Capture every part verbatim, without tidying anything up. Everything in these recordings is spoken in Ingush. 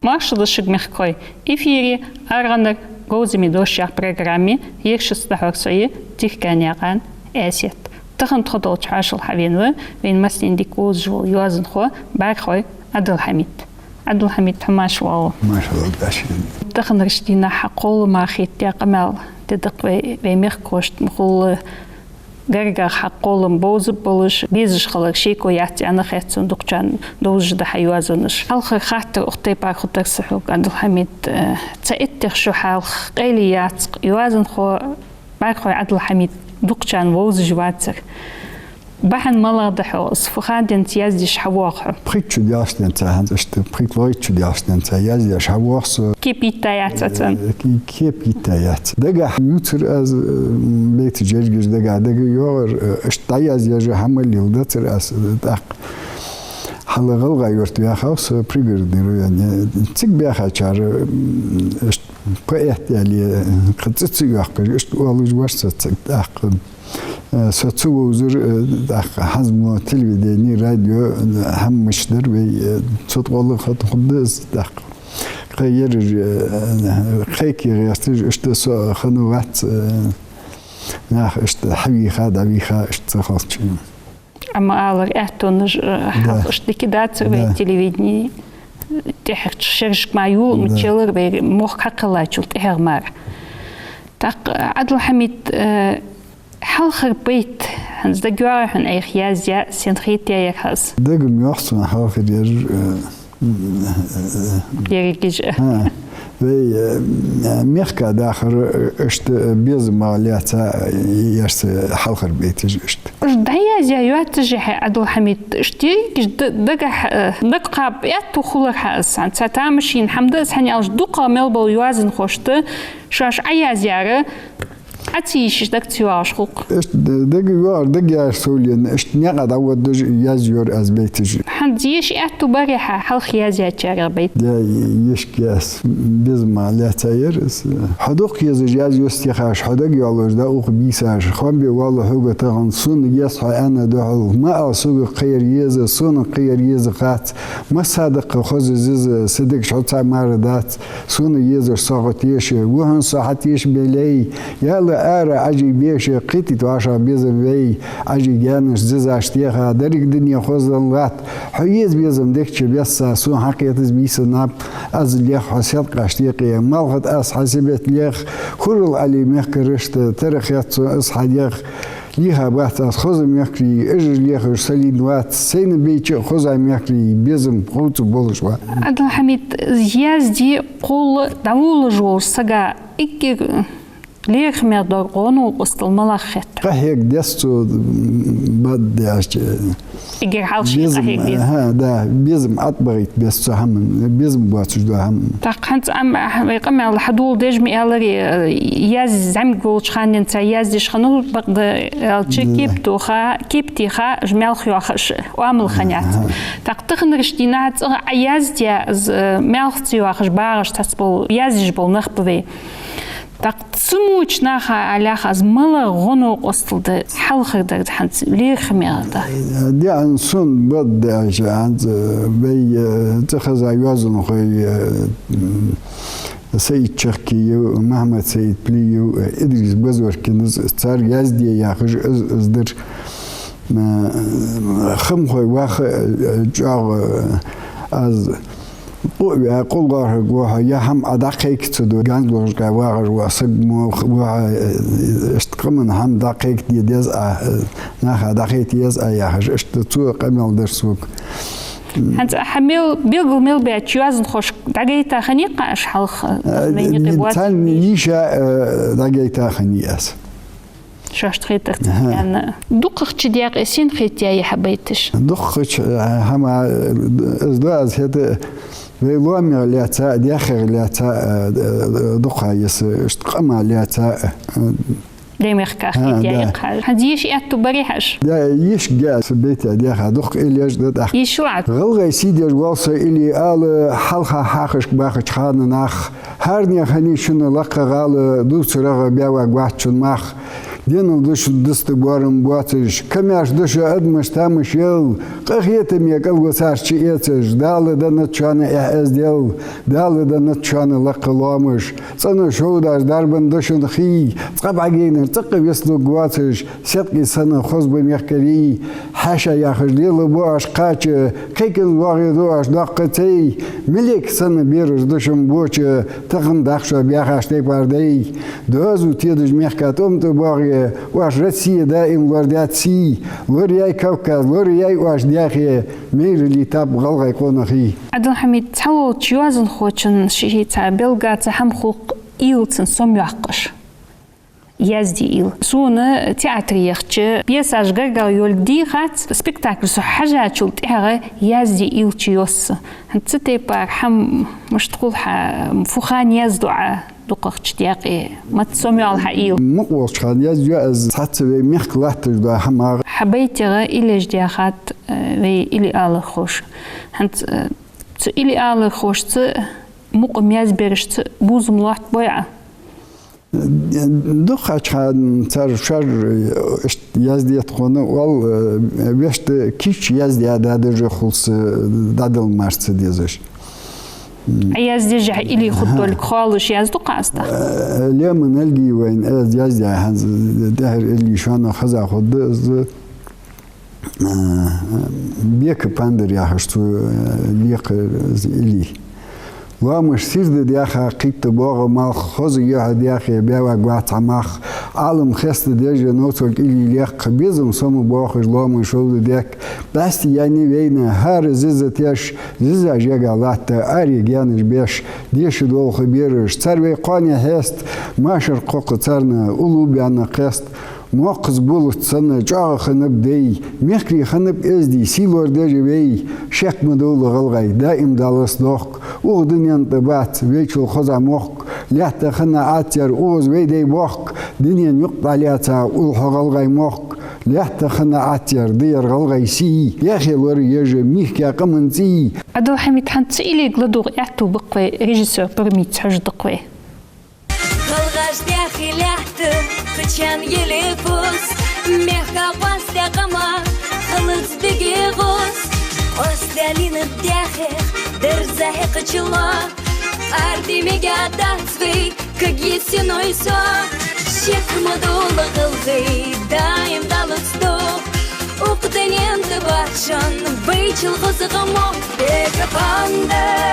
Маршал да шуга, мехкахой! Эфире аргӀанара говзаме дош яха программа я. Ер шуца дӀахьор со я, Тирканаькъан Аьсет. Тахан тхо долча хьоашалгӀа хьавена ва вайна массанена дика вовзаш вола йоазонхо БӀархой Ӏабдул-Хьамид. Ӏабдул-Хьамид, хьо марша воагӀалва. Марша воагӀалва, Даша. Таханарча дийнахьа кхоллама хетта къамаьл де дакъа вай, вай мехкахошта, ма хулла гаргагӀа хьакхоллама бовза болаш, безаш хилар шеко яц аьнна хет сона, дукхачарна довзаш да хьа йоазонаш. Хьалхара хаттар укх тайпара хургдар са хьога, Ӏабдул-Хьамид, э, цхьа иттех шу хьалха къайле яц-кх йоазонхо БӀархой Ӏабдул-Хьамид дукхачарна вовзаш вацар. Бахьан малагӀа да хьогӀ из? Фу хана денз яздеш хьавоагӀа хьо? Пхийтта шу даьлча денз, хӀанз иштта пхийтта-лойтта шу даьлча денз яздеш хьавоагӀа со. Кепа йийтта яц Ӏа цунна? Э, ке-, кепа йийтта яц. Дагахьа ювцар аз, э, байташ, жергаш дагахьа дагайоагӀар, э, иштта дӀаязъеш хӀама леладацар аз, э, тӀаккха. Хьалха ГӀалгӀай-Юрта ваьхав со, Пригородный районе. Цига баьхачар, м, иштта поэт аьле, кхы цӀи ца йоаккхаш, иштта оалаш вар со цига тӀаккха. Э, со ца вовзар, э, тӀаккха хӀанз мо телевидени, радио, э, хӀама мича дар вай, э, цу тӀа гӀолла хӀама хургда из тӀаккха. Кхы ераш, э, кхайке гӀерташ, иштта со хинна вац, э, нах иштта хьавийха, дӀавийха, иштта ца хилча. Амма алар аьттонаш, э, хьалха иштта дика дацар вай телевидени, тӀехьарча шерашка мара ювл мича ялар вай мохк хьакхеллачул тӀехьагӀа мара. ТӀаккха, Ӏабдул-Хьамид, э, хьалхара байт хӀанз дагайоагӀий хьона, айхьа язъяь, сенна хетаяьй ер хьа из? Дага-м йоагӀа сона хьалхара ер, э, Ерригаш. ХӀа. Вай, э, мехка дахар, э, иштта безамах лаьца, э, ер са хьалхара байташ иштта. Уж дӀаязъяь йоацаш я хьа, Ӏабдул-Хьамид, иштта ерригаш да-, дагахьа, э, дагакхаба аьттув хулар хьа из. Цхьа тамашийна хӀама да из, хӀана аьлча дукхагӀа мел бола йоазонхошта шоаш Ӏаязъяьр Ӏа ца йийшача дага ца йоагӀаш хул-кх. Иштта д-, дагайоагӀар, дагаяьр совленна, иштта наькъа дӀаводаш язйора аз байташ. ХӀанз еша аьттув барий хьа хьалха язъяьчарех байт? Да, ешаргья аз, безамах лаьца яр из. Хьо дукха езаш язъю стихаш, хьо дагайоалаш да укх бийсаш. Хоам бе воалл хьога тахан, сона еза хьо аьнна духьал. Ма ала сога кхыяр еза, сона кхыяр еза хац. Массадаккха хоза зиза, са дегаш хьо ца мара дац. Сона езаш со хьо теша, вухьан со хьа теша белей, яла ара Ӏажий беша, кхетийта вӀашагӀ безам вай, Ӏажий гаьнаш зизаш теха, деррига дуне хоза латт. Хьо еза безам дегча бесса, сона хьакхетац бийса наб, аз лех хьо селкъаш текъе, малхат аз хьа сибет лех, хурал Ӏали мехкарашта, тара хет сона аз хьа дех, лийха бац аз хоза мехкарий, эжаш лехаш салин вац, сайна бейча а хоза мехкарий, безам хувца болаш ва. Ӏабдул-Хьамид, язде кхолла дӀаволлаш волча сага эггара лерхӀаме дола гӀо-новкъостал малагӀа хет? Къахьега деза цо, м, бад даьлча. Эггара хьалха ший безам, къахьега деза. ХӀа, да, безам тӀабахийта беза цу хӀаман, безам боацаш дола хӀама. ТӀаккха хӀанз ам, а, вай къамаьл хьадоладеш ма аьларий, э, язде зӀамига волча хана денз яздеш хиннав, бакъда аьлча, да, кепа тоха, кепа теха, уж маьлха йоахаш оамал хиннаяц. Аха. ТӀаккха таханарча дийнахьа цӀагӀа Ӏа яздаь, из, э, маьлха ца йоахаш багӀаш цхьацца бола, яздеш бола нах ба вай. ТӀаккха цу моча наха алахь аз, малагӀа гӀо-новкъостал да хьалхардар хӀанз лерхӀаме да? Даьна сона бад даьлча хӀанз, э, вай, э, цӀихеза йоазонхой, э, м, Саид Чахкиев, Махьмад-Саид Плиев, Идрис Базоркинас, цар язде яхаш из, из дар. Э, хамхой ваха, э, чӀоагӀа, э, аз къу а ваь, къулгӀархьарг ва хьо, е хӀама Ӏа дӀакхайка ца ду, ганзалошка вагӀаш вола саг мо ва хьо, э, иштта къаман хӀама дӀакхайкаде деза Ӏа, э, наха дӀахайта еза Ӏа яхаш, иштта цо къамаьл дир сога. ХӀанз хьа мел, белгал мел баьча йоазонхошка дӀагайта хиннай-кх Ӏа уж хьалха? Э, царна йиша, э, дӀагайта хиннай аз. Шоашта хетарца аьнна. ДукхагӀча даькъе сенна хетаяьй хьа байташ? ДукхагӀча, э, хӀама, э, из да аз хӀаьта вай лоамех лаьца, даьхех лаьца, э, э, дукха еза, иштта къамах лаьца, э, Даьй мехках хетаяьй-кх хьа. ХӀанз еша аьттув барий хьа уж? Да, ешаргья аз, байташ даьха дукха иллеш да тӀаккха. Ешал Ӏа. ГӀалгӀай сий деш воал со илли ала, хьалха хьахашка бахача хана нах. ХӀаране хиннай шун лакха гӀала, дувцарагӀа баьварг вац шун мах. Денал да шун дуста боарам боацаш, камаьрша да шо адамашта тамаш ял, къахетаме кӀалго царца чуэцаш, Дала деннад шоана эхь-эздел, Дала деннад шоана лакха лоамаш, цӀена шовдаш дарбан да шун хий, цкъа бӀаргайнар цӀаккха вицлургвоацаш, седкъий санна хоза ба мехкарий, хьаьша яхаш лелабу оаш кхача, кхайкан воагӀе ду оаш доккха цай, малейк санна бераш да шун боча, тахан даха шо баьхача тайпара дай. Доазув тедаш мехка тӀом тӀа боагӀе, оаш Россе даим лорадаьд сий, лораяьй Кавказ, лораяьй оаш Даьхе, майралий тап гӀалгӀай къонахий. Ӏабдул-Хьамид, цхьаволча йоазонхочун ший-ший цхьа белгаций хӀама хул-кх, уйла цун сомайоаккхаш. Язде уйла. Сона театре яхача, пьесаш гаргара йолга дийхац, спектакль со хьажачул тӀехьагӀа язде уйла чуйоал со. ХӀанз цу тайпара хӀама мишта хул хьа, фу хана язду Ӏа дукхагӀча даькъе, маца сомайоал хьа уйла? Мукъа волча хана яздаю аз цхьацца вай мехка латташ дола хӀамах. Хьа байтех уйлаш даьхад, э, вай илли алархоша. ХӀанз, э, цу илли алархошца мукъам язберашца бувзам лоаттабой Ӏа? Дукхача хана цар шоаш, э, иштта язде тхона оал, э, вешта кийча яздаь да даже хул са, дӀадала мара ца дезаш. М. Ӏа яздеш хьа илли хургдолга хоалуш язду-кх Ӏа из тӀаккха? Э, Лема Нальгиевайна аз яздаь хӀанз тӀехьара илли шоана хеза хургда из, э, «Бека пандар» яхаш цо, э, лекха из илли. Лоамаш сийрда даьха, кхийтта боагӀа малх, хоза юхь Даьхе, баьваргвац хьа мах. Ӏалам хестадеш я новцалга илли лекх, безам сома боахаш лоамаш шовда дехк. БӀаьсти яьннай вайна хӀара зиза теш, зиза жега латта, аре гаьнаш беш, деша долха бераш, цар вай кхоане хьест, машар кхокха царна, уллув баьнна кхест. Мокхаза булац санна чӀоагӀа хиннаб дай, мехкарий хиннаб эздий, сий лорадеш вай, шек ма довла гӀалгӀай, даим далац дохк, укх дунен тӀа бац вайчул хоза мохк, лаьтта хинна Ӏаццар укхаза вай дай бохк, дунен юкъ дӀалаьца улл хьо гӀалгӀай мохк, лаьтта хинна Ӏаццар да ер гӀалгӀай сий, Даьхе лораеш мехка къаман цӀий. Ӏабдул-Хьамид, хӀанз цу иллега ладувгӀа аьттув ба-кх вай, режиссёр Пирамидаца хьожаргда-кх вай. ГӀалгӀаша Даьхе лаьтта кхычан еле кус, мехка къоастадаь къаман халац дегӀа гӀус. Къоастадаьлар Даьхех дерза хьекхача лоа, араде мегаргдац вай кагий синой со. Шек ма довла гӀалгӀай, даим далац дохк, укх дунен тӀа бац шоана вайчул хозагӀа мохк. Бека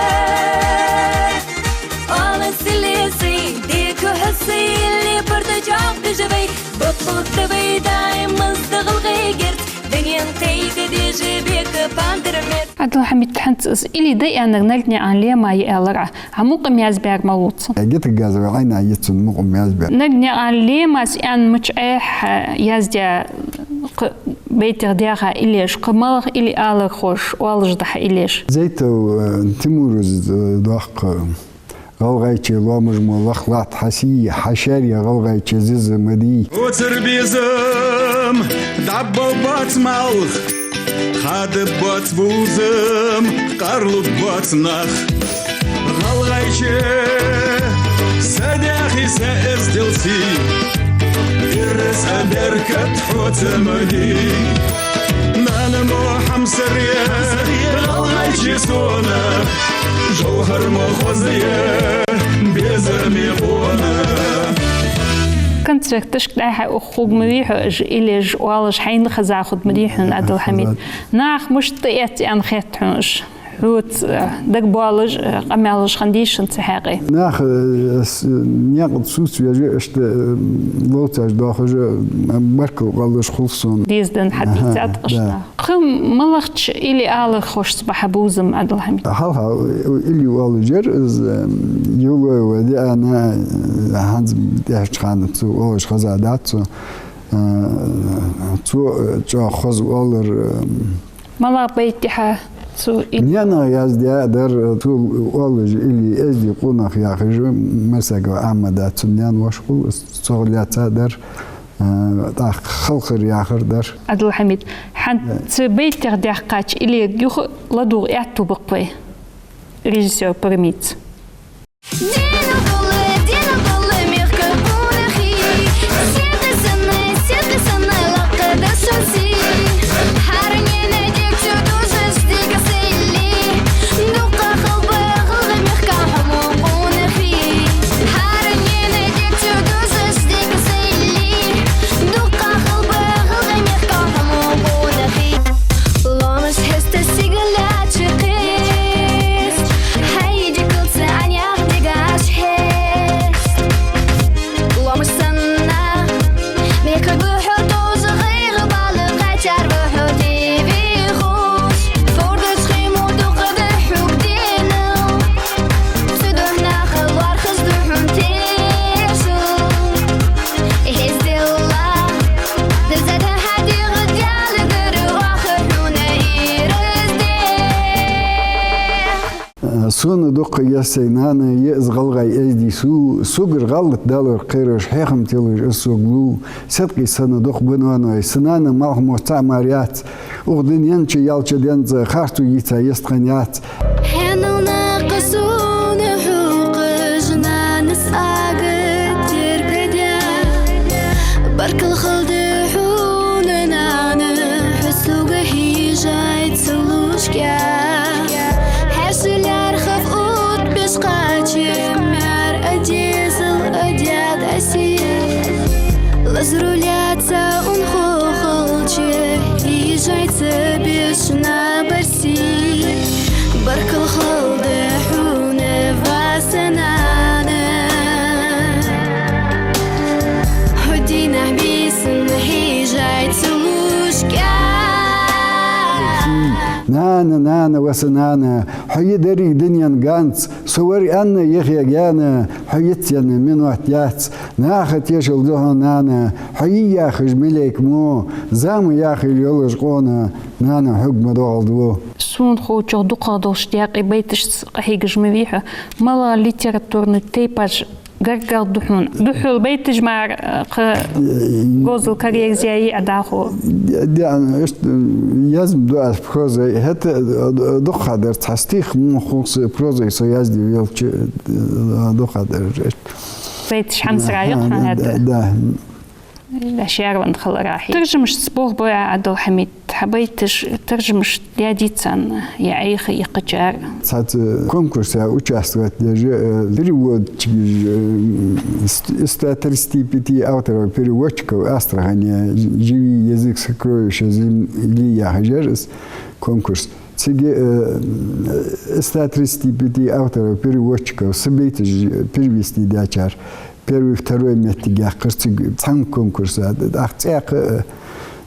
пандар, оалаш силисай, дика хьусай, илли парда чӀоагӀдеш вай, бакъ хургда вай даим мазда гӀалгӀай герз, дунен кхайкадеш бека пандар мер. Ӏабдул-Хьамид, хӀанз из илли да аьннар Нальгнаькъан Лема я аьлар Ӏа. Хьа мукъам язбаьр малув цун? Гита Газова Ӏайна я цун мукъам язбаьр. Нальгнаькъан Лемас аьнна мича Ӏа хьа яздаь кхы байтех даьха иллеш, кхы малагӀа илли алархоша оалаш да хьа иллеш? Зайтов, э, Тимураз, э, доккха. ГӀалгӀайче лоамаш мо лаха латт хьа сий, хьа шаьра гӀалгӀайче зиза ма дий. Оцар безам дӀабалларгбац малх, хадабаргбац бувзам, кхоаралургбац нах. ГӀалгӀайче са Даьхе, са эздел сий, ираз а беркат хьоца ма дий. Нана мо хьамсара я гӀалгӀайче сона, жовхӀар мо хоза я безама къона. Концерташка дӀа-хьа ухаргма вий хьо, уж иллеш оалаш хьайна хеза хургма дий хьона, Ӏабдул-Хьамид? Нах мишта тӀаэц аьнна хет хьона уж? Хьоца, э, дагабоалаш, э, къамаьлаш хиннадий шун цу хьакъехьа? Нах, э, с-, наькъа тӀа сувца веш, иштта, э, ловцаш доахаш, э, баркал оалаш хул сона. Деза денна хьадийцад-кх уж нах. Кхы малагӀча илли алархошца ба хьа бувзам, Ӏабдул-Хьамид? Хьалха, э, илли оалаш яр из, э, Евлоева Диана, э, хӀанз тӀехьарча хана цо оалаш хезадац цо. Э, цо, э, чӀоагӀа хоза оалар, э, МалагӀа байт я хьа цу и- Наьна яздаь дар, цо оалаш илли, эздий къонах яхаш, Марсагова Ахьмада цун наьна воша хул, цох лаьца дар, э, тӀаккха «Халхар» яхар дар. Ӏабдул-Хьамид, хӀанз цу байтех даьхкача иллега юха ладувгӀа аьттув ба-кх вай режиссёр Пирамидаца. Денал дола, денал дола мехка къонахий, седа санна Сона дукха еза сай нана, я из гӀалгӀай эздий су, согара гӀалат далар кхераш, хьехам тиллаш из сога лу. Седкъий санна дукха ба ноаной, са нана малхмо цаӀ мара яц. Укх дунен чу ялча денца харцо йийца йистхинна яц. Хьанал накъа сона хьокхаш, нанас ага теркадя. Баркал хилда хьона, нана, хьо сога хьежай ца лушкъя. Хьаьша лаьрхӀа фуд беш кхача, мар а дезал а даьд аси. Лазар лаьца унахо хилча, хьежай ца беш набарси. Баркал хилда хьона, ва са нана. Хьо дийнахьа бийсан хьежай ца лушкъя. Нана, нана, ва са нана, хьо я деррига дунен ганз, со вар аьнна яхе гаьна, хьо йицъенна минот яц. Наха тешал ду хьона, нана, хьо я яхаш малейк мо, зама яхил йолаш къона, нана, хьога ма доагӀалда во. Сона ховчох дукхагӀа долаш даькъе байташца къахьегаш ма вий хьо. МалагӀа литературни тайпаш гаргагӀа да хьона? Духхьал байташ мара, э, кхы говзал караерзаяьй Ӏа дӀахо? Да, иштта язма ду аз прозай. ХӀаьта, э, дукхагӀдар цхьа стих мо хулса прозай со язде велча, э, дукхагӀдар иштта. Байташ хьамсара юкъ хьона хӀаьта? Да, да. Ла шаьрван халарахьи. Таржамашца болх бой Ӏа, Ӏабдул-Хьамид? Хьа байташ таржамаш даьдий царна, е Ӏайха, е кхычар? Цхьацца конкурсе участвовать деш, э, переводчик, э, ст-, ста тридцати пяти авторов-переводчиков Астрахани, «Живи язык, сокровища земли» яхаш яр из конкурс. Цига, э, ста тридцати пяти авторов-переводчиков са байташ перевести даьчар. Первый, второй моттиг яьккхар цига цхьан конкурса. ТӀаккха цӀаькха,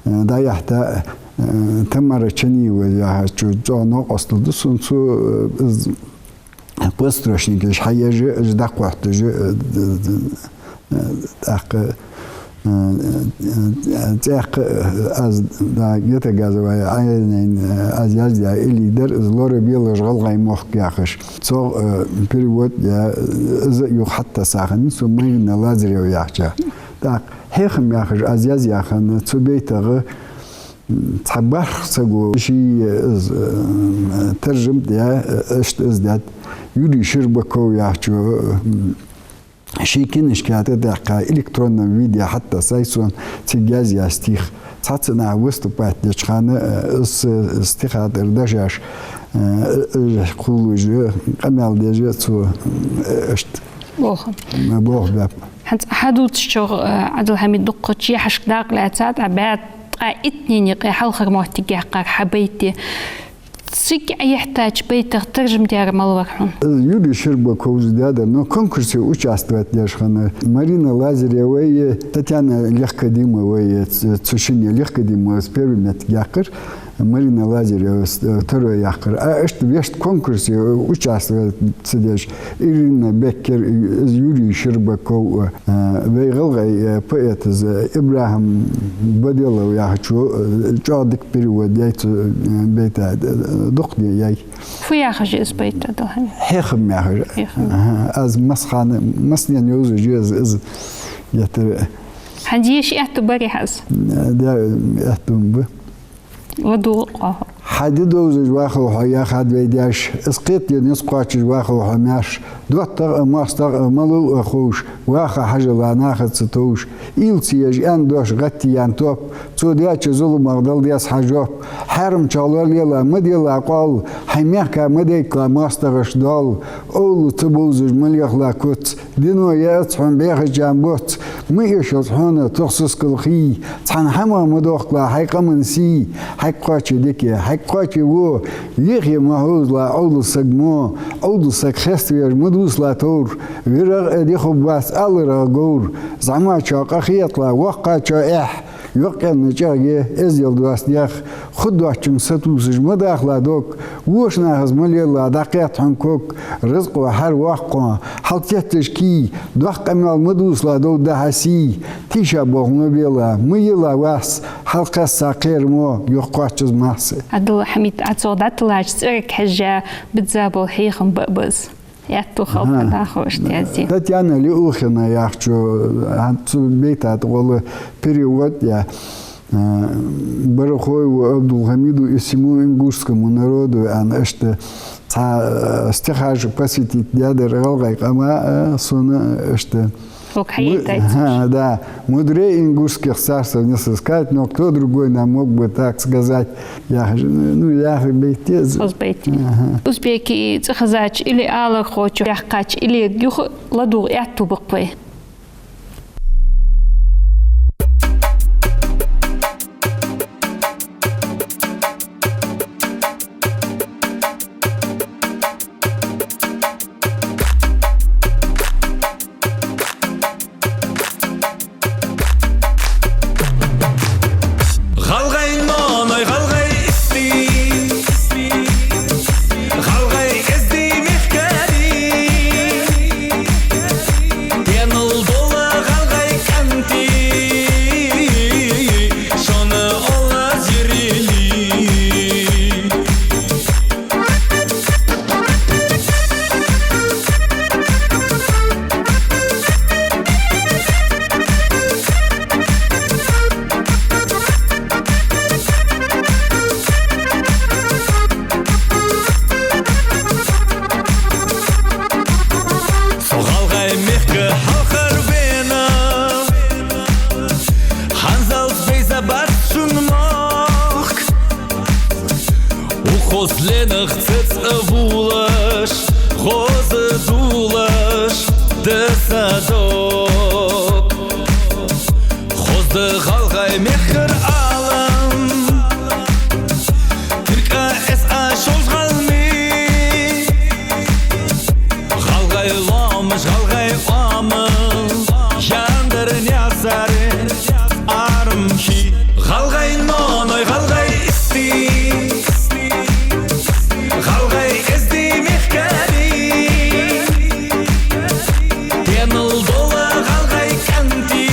э, дӀаяхьийта, э, Тамара Чаниева яхачо, чӀоагӀа новкъостал да сона, цо, э, из подстрочникаш хьаеш, уж дӀакхотташ, э, э, тӀаккха, э, э, э, цӀаькха, э, аз, да, Гетагазова Ӏайнайна, э, аз яздаь иллиг дар, из «Лорабелаш гӀалгӀай мохк» яхаш. Цох, э, перевод даь, э, из юха хьатӀатесса хиннай цо, Марина Лазарева яхача. ТӀаккха «Хьехам» яхаш аз язъяь хинна цу байтагӀа, м, цхьа барх саго ший, э, из, э, таржам даь, э, иштта из даьд. Юрий Щербаков яхачо, э, ший книжка тӀатаьккха, электронном виде хьатӀатессай сона цига язъяь стих. Цхьацца наха выступать деча хана, э, из стиха тӀара дешаш, э, э, кхувлаш, э, къамаьл деш цо, э, иштта болх, м, болх баьб. ХӀанз хьадувцачох, э, Ӏабдул-Хьамид, дуккхача яхьашка дакъа лаьцад Ӏа, бӀаь ткъаь иттанена юкъе хьалхара моттиг яьккхар хьа байт я. Цига Ӏа яхьийтача байтагӀа таржам даьр мала вар хьона? Юрий Щербаковс даьдар, но конкурсе участвовать деш хинна Марина Лазаревай, Татьяна Легкодимовай, ц-, цу шинне, Легкодимовас первый моттиг яьккхар, Марина Лазаревас, э, второй яьккхар. А иштта вешта конкурсе участвовать ца деш, Ирина Беккер, э, Юрий Щербаков, э, вай гӀалгӀай, э, поэтас, э, ИбрахӀим Баделов яхачо, э, чӀоагӀа дика перевод яьй цу, э, байта, э, дукха де яьй. Фу яхаш я из байт, Ӏабдул-Хьамид? «Хьехам» яхаш. «Хьехам». Аха, аз массахана, массанена йовзаш я из, из геттара. ХӀанз еша аьттув барий Ӏа из? Э, да, аьттув ба. ЛадувгӀа оаха. Хьа ди довзаш вахав хьо, яхад вай даьша, из кхетаде низ кхоачаш вахав хьо, маьрша. ДоттагӀа а, моастагӀа а, малав а ховш, ваха хьажал нахаца товш. Уйла ца еш аьнна дош гӀаттаяьнна топ, цо даьча зуламах дала деза хьа жоп. Хьарамчох лоралела ма делла къоал, хьай мехка ма дайккхала моастагӀашта доал. Овла ца бовзаш ма лехала куц, дино яц хьона бӀехача боц. Ма эшалда хьона тохсускал хий, цхьан хӀамах ма дохкала хьай къаман сий. Хьайга кхоаче дика, хьайга кхоаче во, лехе ма хьовзала Ӏовдала саг мо. Ӏовдала саг хеставеш ма дувцала товр, вирах а ди хургбац аларах говр. ЗӀамачоа къахетала, воккхачоа эхь, Йокъаенна чӀоагӀа эздел доацаш, хургдоацачунга сатувсаш ма дахалахь дог, воча нахаца ма лелалахь дӀакхетта хьона ког, рузкъо хьарвоаккх хьона, хьал тетташ кий, доккха къамаьл ма дувцалахь довргда хьа сий, тийша болх ма белахь, ма елахь вас, хьалкхесса кхера мо, юхакхоаччаза массане. Ӏабдул-Хьамид, Ӏа цох дӀатиллача цӀерага хьежжа, бизза бола хьехам ба а ба из. Аьттув хилба хьа дӀахо иштта язъе. Татьяна Леухина яхачо, хӀанз цу бейта тӀа гӀолла перевод я, э, Барахоеву Абдулхамиду и всему ингушскому народу, аьнна, иштта цхьа, э, стихаш посвятить даьдар гӀалгӀай къама, э, сона, э, иштта. Хьога хьаийтай цига. Ага, да. Мудрее ингушских царств не сыскать, но кто другой нам мог бы так сказать? Яхаш, ну, яха бейт я из. Хоза бейт я. Ага. Узбекий цӀихезача или алархочо яьккхача илега юха ладувгӀа аьттув ба-кх вай. ГӀалгӀай ноаной, гӀалгӀай истий, гӀалгӀай эздий мехкарий, денал дола гӀалгӀай кӀантий, шоана оалаш йир илли. Со гӀалгӀай мехка хьалхара вена, хӀанзалца бейза бац шун мохк. Укхаза ленах цецавулаш, гӀоза дулаш да са дог. Хоза да гӀалгӀай мехкара Ӏалам, тиркъа эс Ӏа шовзткъа гӀалгӀай. ГӀалгӀай лоамаш, гӀалгӀай оамал, яндар наьсаре арам хий. ГӀалгӀай ноаной, гӀалгӀай истий, гӀалгӀай эздий мехкарий, денал дола гӀалгӀай кӀантий,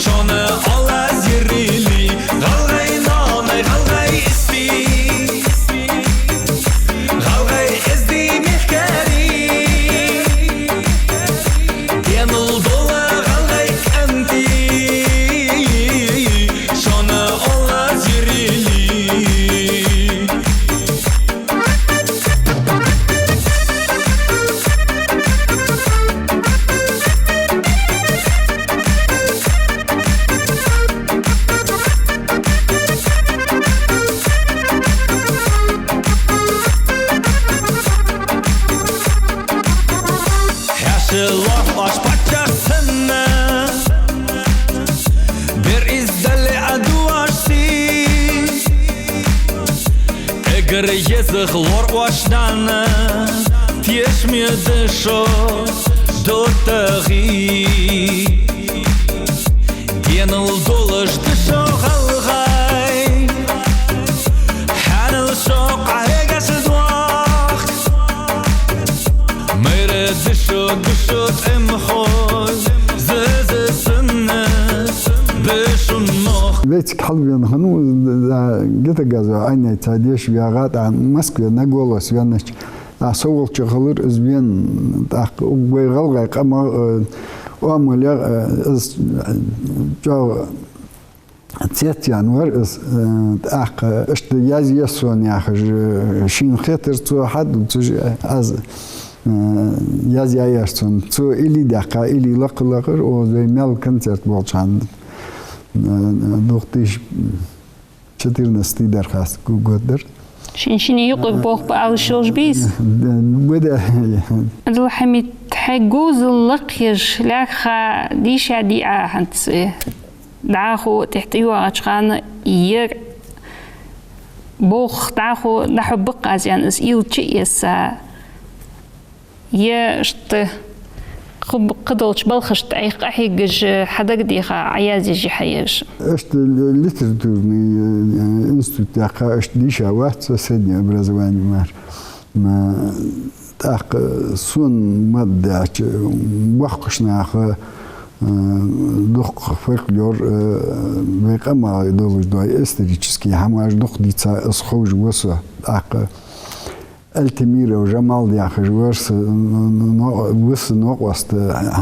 шоана оалаш йир илли. ГӀалгӀай ноаной, гӀалгӀай истий, гӀалгӀай эздий мехкарий, денал дола гӀалгӀай кӀантий, шоана оалаш йир илли. Хьаьша лоархӀаш паччахь санна, бер из дале а дуаш сий. Эггара езагӀа лоархӀаш нана, тешаме да шо доттагӀий. Денал долаш да шо гӀалгӀай, хьанал шо къахьегаш дохк. Майра да шо, да шо тӀемахой, заза санна да шун мохк. Вециг хьалвена хиннав, да, гетагаза Ӏайнай ца деш вегӀа тӀа Москве на голос веннача. А со волча хилар из вена, тӀаккха уг вай гӀалгӀай къамах, э, оамалех, э, из, э, чӀоагӀа цецъяьнна вар из, э, тӀаккха иштта язъе сона яхаш, э, шийна хетар цо хьадувцаш, аз, э, язъяьяр цунна. Цо илли даьккха, илли лакха лакхар, укхаза вай мел концерт болча хана, э, две тысячи четырнадцатый дар хас гу-, год дар. Шин-шинне юкъера болх ба ала шолж бийс? Бада. Ӏабдул-Хьамид, хьай говзал лакхъеш, лаьрххӀа дийша дий Ӏа хӀанз? ДӀахо тӀехьа тӀайоагӀача хана ер болх дӀахо дӀахьоргба-кх аз аьнна, из уйла чу а эца. Е иштта Кхы, кхыдолча балхашта Ӏайха къахьегаш, хьа дагадеха, Ӏоязъеш хьаеш? Иштта литературни, э, институт яьккха, иштта дийша вац со, средне образовани мара. М, тӀаккха сона ма дийцача, боккхийча наха, э, дукха фольклор, э, вай къамах долаш дола исторически хӀамаш дукха дийца, из ховш ва со. ТӀаккха Альтамиров Жамал яхаш вар са, но-, виса новкъост,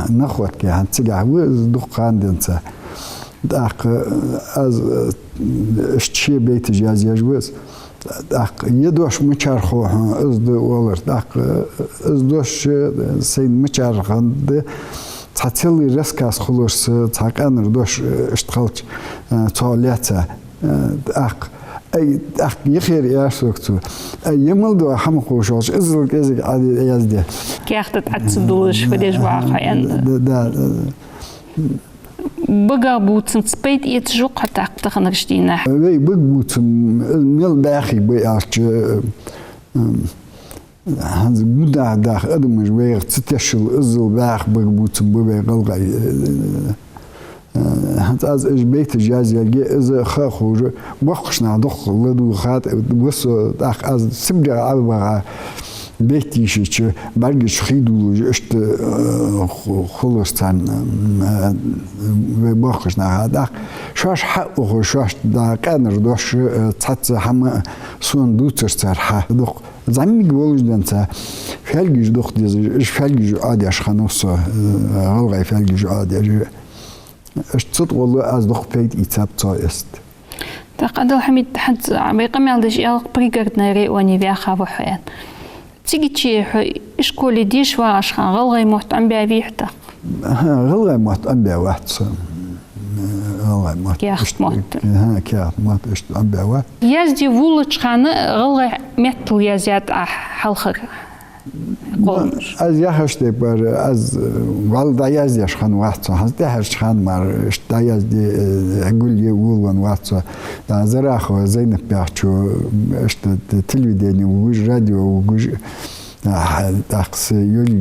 находки хӀанз цигахь ва из дукха хана денз. ТӀаккха аз, э, иштта ший байташ язъеш ва из. ТӀаккха ер дош мичара хов хьона, из да оалар. ТӀаккха из дош, э, сайна мичара хиннад, цхьа целый рассказ хулар са, цхьа къаьнара дош, э, иштта хилча, э, цо лаьца. Э, тӀаккха, ай, тӀаккха йихера яр сога цо. Ай, е мел дола хӀама ховш волча, иззал кӀезига Ӏоязде. Каьхат тӀа ца дуллаш, фу деш ва хьо аьнна. Да, да, да. Бага бувцанца пайда эцаш ва-кх хьо тӀаккха таханарча дийнахьа? Вай бага бувцам, мел бӀаьхий ба аьлча, м, ХӀанз гӀур даха адамаш вайх ца тешал, иззал бӀаьха бага бувцам ба вай гӀалгӀай. Э, хӀанз аз уж байташ язъяьлга, из ха а ховш, боккхийча наха дукха ладувгӀа хетт, ва со, тӀаккха аз Сибре Ӏобаха байт йийшача, бӀаргаш хий дуллаш, иштта, э, ху-, хулар царна, э, вай боккхийча наха. ТӀаккха шоаш хьа а ухаш, шоашта къаьнара дош, э, цхьацца хӀама сона дувцар цар хьа. Дукха зӀамига волаш денз, фаьлгаш дукха дезаш, уж фаьлгаш Ӏодеш хиннав со, э, гӀалгӀай фаьлгаш Ӏодеш. Иштта цу тӀагӀолла аз дукха пайда ийцаб цох иштта. ТӀаккха, Ӏабдул-Хьамид, хӀанз вай къамаьл деш аьлар-кх, Пригородни районе ваьха ва хьо аьнна. Цигача хьо ишколе деша вагӀаш хана гӀалгӀай мотт Ӏомабаьвий хьо тӀаккха? ХӀа, гӀалгӀай мотт Ӏомабаь вац со. ГӀалгӀай мотт. Каьхат мотт. ХӀа, каьхат мотт иштта Ӏомабаь вац. Язде вувлача хана гӀалгӀай меттала яздаьд Ӏа хьалхара? Ну, аз яхача тайпара, аз, э, вӀалла дӀаяздеш хинна вац со. ХӀанз тӀехьарча хана мара иштта дӀаязде, э, гулъе вувлавенна вац со. ТӀаккха Зарахова Зайнап яхачо, иштта телевидене вугаш, радио вугаш, а, тӀаккха са йола,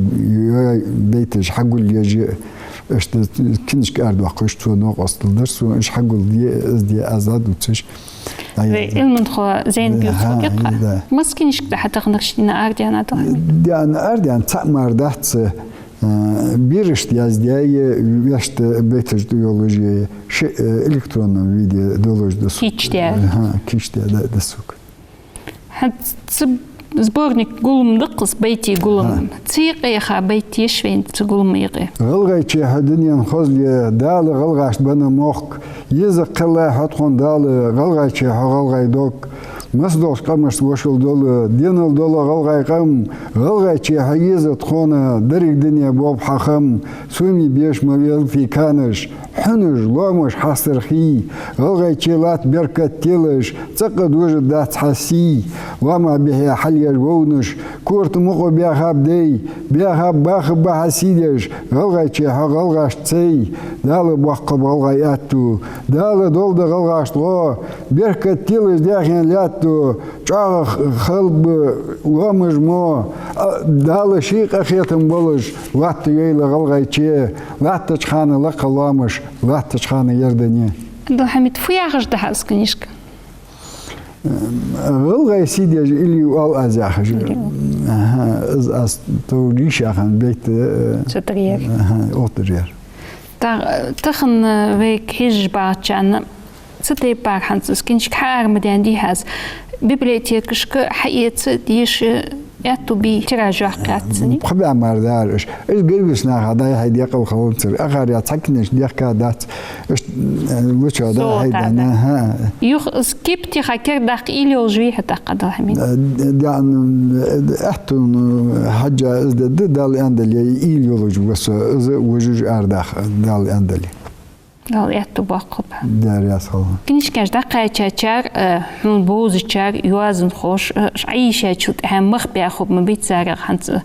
йола байташ хьагулъеш, иштта книжка арадоаккхаш, цо новкъостал дир сона, уж хьагулде, из де аз дувцаш. Вай Ӏилманхо Зайнап ювцаш хул-кх. Да. Масса книжка да хьа таханарча дийнахьа арадаьнна, Ӏабдул-Хьамид? Даьнна, арадаьнна цаӀ мара дац, э, берашта яздаь, вешта байташ тӀа йолаш, ши, э, электронном виде долаш да сога. Кийчдаь? ХӀа, кийчдаь да, да сога. ХӀанз цу сборник гулам да-кх из, байтий гулам. ХӀа. Цу юкъе яха байт еш вайна, цу гулама юкъе? ГӀалгӀайче хьо дунен хозал, Дала гӀалгӀашта бенна мохк. Еза кхеллай хьо тхона, Дала, гӀалгӀайче хьо гӀалгӀай дог. Масса долча къамашца вошал дола, денал дола гӀалгӀай къам. ГӀалгӀайче хьо еза тхона, деррига дуне болба хьа хам. Суми беш ма велий канаш, хьунаш, лоамаш хьастархий, гӀалгӀайче латт беркат телаш, цӀаккха дожаргдац хьа сий. Лоамах бихьа хьалъеш вовнаш, корта мукъа баьхаб дай, баьхаб, бахаб хьа сий деш, гӀалгӀайче хьо гӀалгӀашта цай. Дала боаккхалба гӀалгӀай аьттув, Дала долда гӀалгӀашта гӀо, беркат телаш даьхен лаьттув, чӀоагӀа хилба лоамаш мо, а, Дала ший къахетам болаш латтайойла гӀалгӀайче, латтача хана лакха лоамаш, латтача хана ярдане. Ӏабдул-Хьамид, фу яхаш да хьа из книжка? ГӀалгӀай сий деш илли оал аз яхаш. Илли оал. ХӀа, из аз товр йиш яхана байтта, э, цу тӀара яр. ХӀа, укх тӀара яр. Та-, тахан вайга хьежаш багӀачарна цу тайпара хӀанз из книжка хьаара ма даьннадий хьа из. Библиотекашка хьаэца, деша аьттув бий, тираж йоаккхаргьяц цунна? Пхи бӀаь мара дар уж. Уж гӀирвиса наха дӀаяхьа декъала хиланзар. Акхар яц, цхьа книжка дехка дац. Уж, э, луча дӀаяхьа дана, хӀа. Юха из кепа тӀа кердадаккха уйла йолаш вий хьо тӀаккха, Ӏабдул-Хьамид? Э, да, м, э, аьттув, м, хьежжа из да, да, Дала аьннадале, уйла йолаш ва со, из вожаш арадаха, Дала аьннадале. Дала аьттув боаккхалба. Даьра раьза хилва. Книжкаш дӀакхаьчачар, э, хьона бовзачар, йоазонхоша, э, Ӏайийшачул тӀехьагӀа мах баь хургба ма бий царех, хӀанз, э,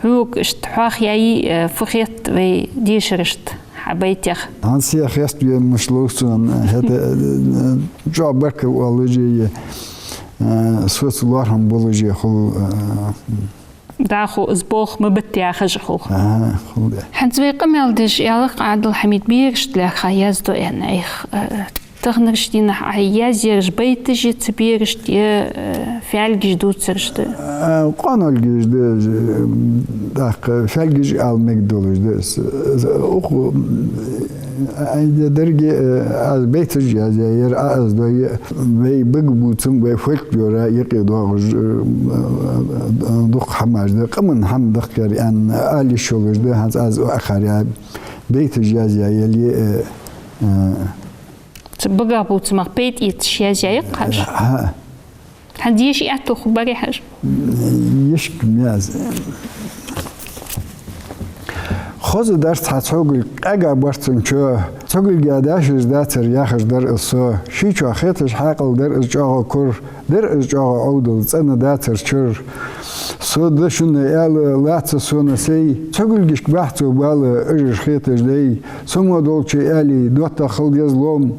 хьога иштта хьоахаяьй, э, фу хет вай дешарашта хьа байтех? ХӀанз сех хеставе муш лов сона, хӀаьта, э, чӀоагӀа баркал оалаш, э, соца лоархӀам болаш хул, э, ДӀахо из болх ма битта яхаш хул. ХӀанз вай къамаьл деш аьлар-кх Ӏабдул-Хьамид, берашта лаьрхӀа яздо аьнна Ӏайха. Э, таханарча дийнахьа Ӏа язъяраш байташ я, цу берашта я, э, фаьлгаш дувцараш да? А, къоаналгаш да, э, тӀаккха фаьлгаш ала мегаш долаш да. С-, с-, укх, э, а, деррига, э, аз байташ язъяьяр, а, аз дой, вай бага бувцам, вай фольклора юкъе доагӀаш, э, э, дукха хӀамаш да, къаман хӀама дахкар аьнна, ала йиш йолаш да, хӀанз аз акхар я, байташ язъяь яле, э, э, Цу бага бувцамах пайда эцаш язъяьяр-кх хьажа. ХӀа. ХӀанз деша аьттув хургбарий хьажа? Ешк мяза. Хоза дар цхьа цхьогилг, къаьга бар цун чо. Цхьогилга дашаш дацар, яхаш дар из со. Ший чу хеташ хьаькъал дар из чӀоагӀа кура. Дар из чӀоагӀа Ӏовдал, цӀена дацар чура. Со да шуна аьла, лаца сона сай. Цхьогилгашка бац цо бала, уж хеташ дай. Со мо долча аьлий, доттагӀа хила деза лом.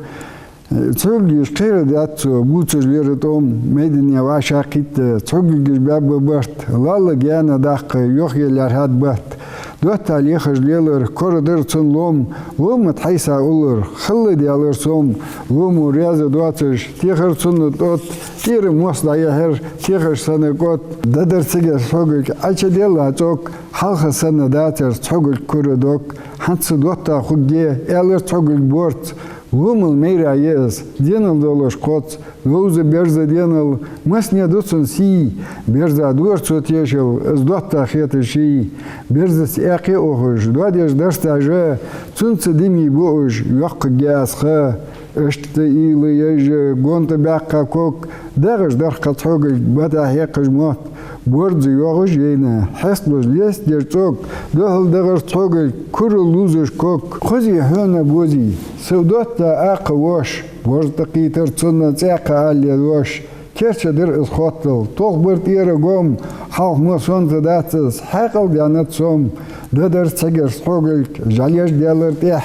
Цхьогилгаш кхера дац цо, бувцаш лера тӀом, майдане вӀашагӀкхийтта, цхьогилгаш баьб барт, лалла гаьна даккха, йохъе лаьрхӀад барт. ДоттагӀа лехаш лелар, кора дар цун лом, лома тӀа хьайса уллар, хала даьлар сом, ломо раьза доацаш, техар цунна тӀот, тӀера мос дӀаяхьар, техаш санна кӀот. Дадар цига цхьогилг, Ӏа чу делла цӀок, хьалха санна дацар цхьогилг кура дог, хӀанз цу доттагӀа хургья, аьлар цхьогилг борц. Ломал майра я из, денал долаш кхоц, ловза берза денал, масне да цун сий, берза дора цо тешал, из доттагӀа хеташ ший. Берзаца эккхе ухаш, доадеш дар цхьа жа, цунца дими бу уж, йоккхаргья аз ха. Иштта уйла еш гонтӀа баьккха ког, дагӀаш дар-кх цхьогилг, бата хьекхаш мотт, борз йоагӀаш яйна, хьесталуш лестадер цӀог, духьал дагӀар цхьогилг, кура лувзаш ког. Хозий хьона, бозий, са доттагӀа акха вош, борз тӀакхийтар цунна, цӀаькха алале дош. Керча дир из хоттал, толх бар тӀера гом, хьалха мо сонца дац из, хьаькъал даьннад сом. Дадар цхьогилг, жӀалеш даьлар тӀехьа,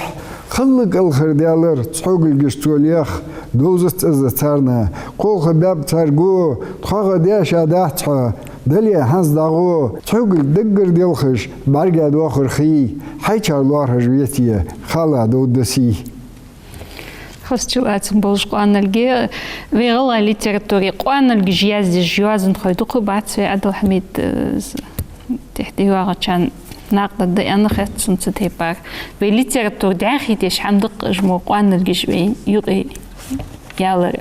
хала кӀалхара даьлар цхьогилгаш цо лех, довзац из царна, кхолха баьб царго, тхогӀа дешаш дац хьо, дале хӀанз дагӀо, цхьогилг даггара делхаш, бӀарга доахар хий, хьайчар лоархӀаш веце, хала довргда сий. Хозача лоацам болаш къоаналга, вай гӀалгӀай литературе къоаналгаш яздеш йоазонхой дукха бац вай, Ӏабдул-Хьамид, э, тӀехьа дӀайоагӀачарна накъадаргда аьнна хет сона цу тайпара. Вай литература дӀаьхий деш хӀама да-кх уж мо къоаналгаш вай юкъе ялар.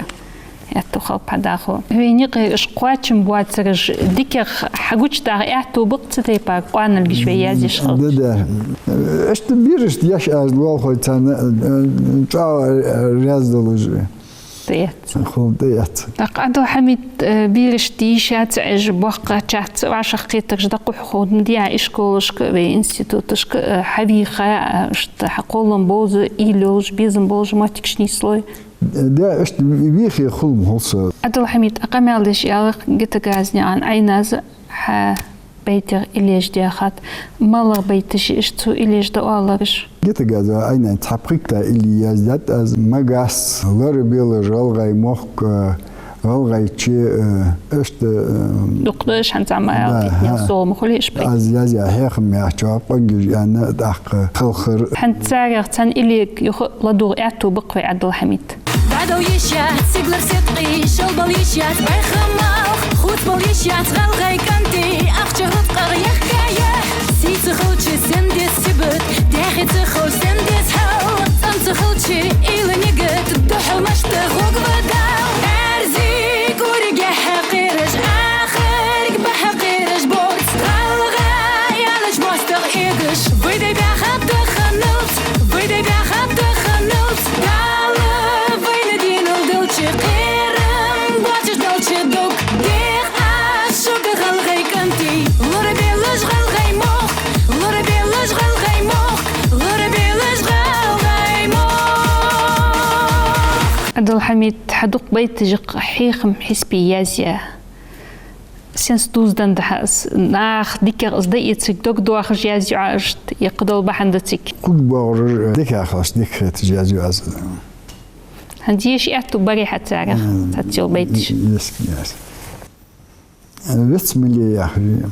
Аьттув хилба хьа дӀахо. Вайна юкъера уж кхоачам боацараш дикагӀа хьагучадаха аьттув ба-кх цу тайпара къоаналгаш вай язъеш хилча? Да, да. Иштта берашта еш аз лоалахой царна, э, чӀоагӀа раьза долаш. ТӀаэц. Хул тӀаэц. ТӀаккха, Ӏабдул-Хьамид, э, берашта йиша ца Ӏеш, боккхагӀчарца вӀашагӀкхетараш дӀакхухьа ховргда ма дий, школашка, вай институташка, э, хьавийха, э, иштта хьа кхоллам бовза, уйла йолаш, безам болаш моттигаш нийслой? Да, иштта вийхе хул-м хул со. Ӏабдул-Хьамид, Ӏа къамаьл деш аьлар-кх Гетаганаькъан Ӏайназа хьа байтех уйлаш даьхад. МалагӀа байташ я уж, цо уйлаш да оалараш? Гетаганаькъан Ӏайнай цхьа пхийтта уйла яздаьд аз: «Ма гӀас лорабелаш гӀалгӀай мохк, э, гӀалгӀайче, э, иштта, э». Дукха да уж, хӀанз ма аьлча, да, дитина, хӀа, зулам хуле уж байташ. «Аз язъяь хьехам» яхачох, «Къонгаш» аьнна, тӀаккха «Халхар». ХӀанз царех цхьан уйлага юха ладувгӀа аьттув ба-кх вай, Ӏабдул-Хьамид. ДӀадала йиш яц сигалара ситкъий, шелбала йиш яц бӀехамал, хувцабала йиш яц гӀалгӀай кӀантий, ахча рузкъах яхкаяь. Сий ца хилча сен деза сибат, даьхе ца хилча сен деза хьал, цӀена ца хилча уйла, нигат, духьал мишта гӀоргва Дала. Аьрзи кӀоригехьа кхераш, ахарг бӀаьха кхераш борз, гӀалгӀай аьлча моастагӀа эгаш. Вай дай баьхаб таханалца, вай дай баьхаб таханалца, Дала вайна денал делча, кхерам боацаш делча дог. Дех аз шуга, гӀалгӀай кӀантий, лорабелаш гӀалгӀай мохк, лорабелаш гӀалгӀай мохк, лорабелаш гӀалгӀай мохк. Ӏабдул-Хьамид, хьа дукха байташ я-кх хьехам хьисапе язъяь. Сенца дувзаденна да хьа из? Наха дикагӀа из дӀаэцарг дог доахаш язъю Ӏа иштта, е кхыдола бахьан да цига? Куг богӀараш дика хилча, дика хеташ язъю аз. ХӀанз деша аьттув барий хьа царех, м, цхьацца йола байташ? Ес, ес. Вец миле яхаш я.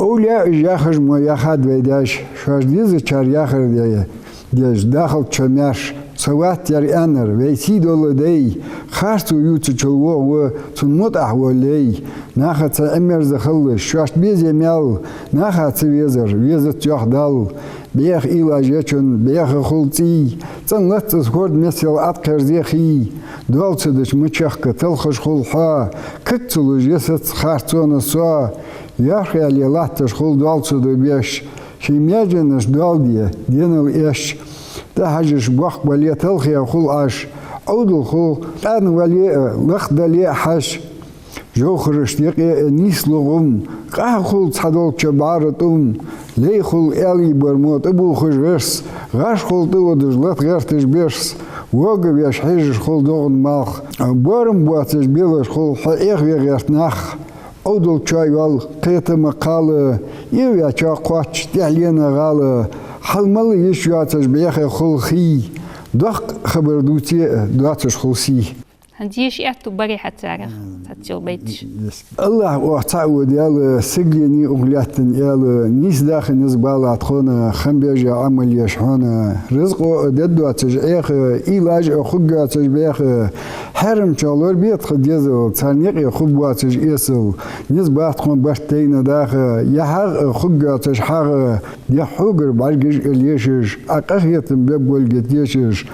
Овлияш яхаш мо яхад вай даьша, шоаш дезачар яхар де, деза дахалт шо маьрша. Ца вац яр аьннар, вай сий дола дай, харцо ювцачул воагӀа цун мутӀахь вола лай. Наха ца Ӏимерза хилалаш, шоашта безе мел, наха ца везар, везац йоах Далла. БӀеха уйлаш ечун бӀеха хул цӀий, цӀена лац из хӀорда мел Ӏаткъерзе хий. Доал ца дича ма чехка, талхаш хул хьо, ког ца луш йисац харцонна со. Йоархъяле латташ хул доал ца дубеш, ший маьженаш доал де денал эш. ТӀахьажаш боккха бале, талхе хул Ӏаш, Ӏовдал хул, къаьна вале а, лахдале а хьаш. Жовхарашта юкъе а нийслу гӀум, къахьа хул цхьадолча бӀара тӀум. Лай хул аьлий бар мо тӀабувхаш гӀирс, гӀаш хул тӀаодаш лата гӀерташ берс. Воагавеш хьежаш хул догӀан малх, боарам боацаш белаш хул хьо Ӏехаве гӀерта нах. Ӏовдал чоа йоал кхетама кхала, Ӏовдал чоа кхоач тӀехьлена гӀала. Хьал мала йиш йоацаш бӀеха хул хий, доккха хабар дувце а доацаш хул сий. ХӀанз деша аьттув бар хьа царех, цхьацца йола байташ. АллахӀ оаха цаӀ ва Даьла, сигалений укх лаьттан аьла, нийса даха низ бала тхона, хам бежа Ӏамал еш хьона. Ризкъо а дергдоацаш Ӏеха, уйлаш а хургйоацаш бӀеха. Хьарамчох лорабе тха дезал, царна юкъе хургбоацаш эсал. Низ ба тхона барт тайна даха, яхьагӀ а хургйоацаш хьагӀ. Дехьа хьогара бӀаргаш а лешаш, Ӏа къахетам бергболга тешаш.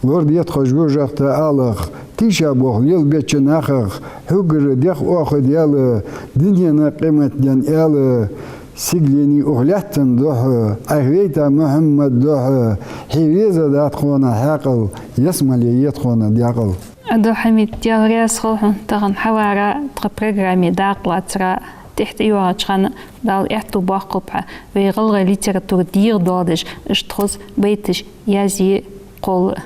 Лораде тхо жожагӀата алах, тийша болх лелабеча нахах. Хьогара дех оаха Даьла, дунен а къематден аьла. Сигалений укх лаьттан духьа, Ӏайха вайта Мухьаммад духьа. Хье веза да тхона хьаькъал, ялсмале е тхона даькъал. Ӏабдул-Хьамид, Даьла раьза хилва хьона тахан хьавара, тха программе дакъа лацара. ТӀехьа тӀайоагӀача хана Дала аьттув боаккхалба хьа, вай гӀалгӀай литература дегӀадоаладеш, иштта хоза байташ язъе кхолла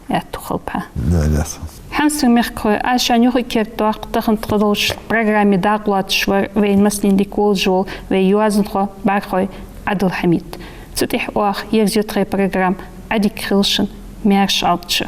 аьттув хилба хьа. Даьла раьза хилва. Хьамсара мехкахой, аз шоана юха а кердадоаккх, тахан тха долча программе дакъа лоацаш вар вайна массанена дика волаш вола вай йоазонхо, бӀаргхой Ӏабдул-Хьамид. Цу тӀехьа оаха ерзаю тхоай программа. Ӏадика хийла шун, маьрша Ӏалда шо.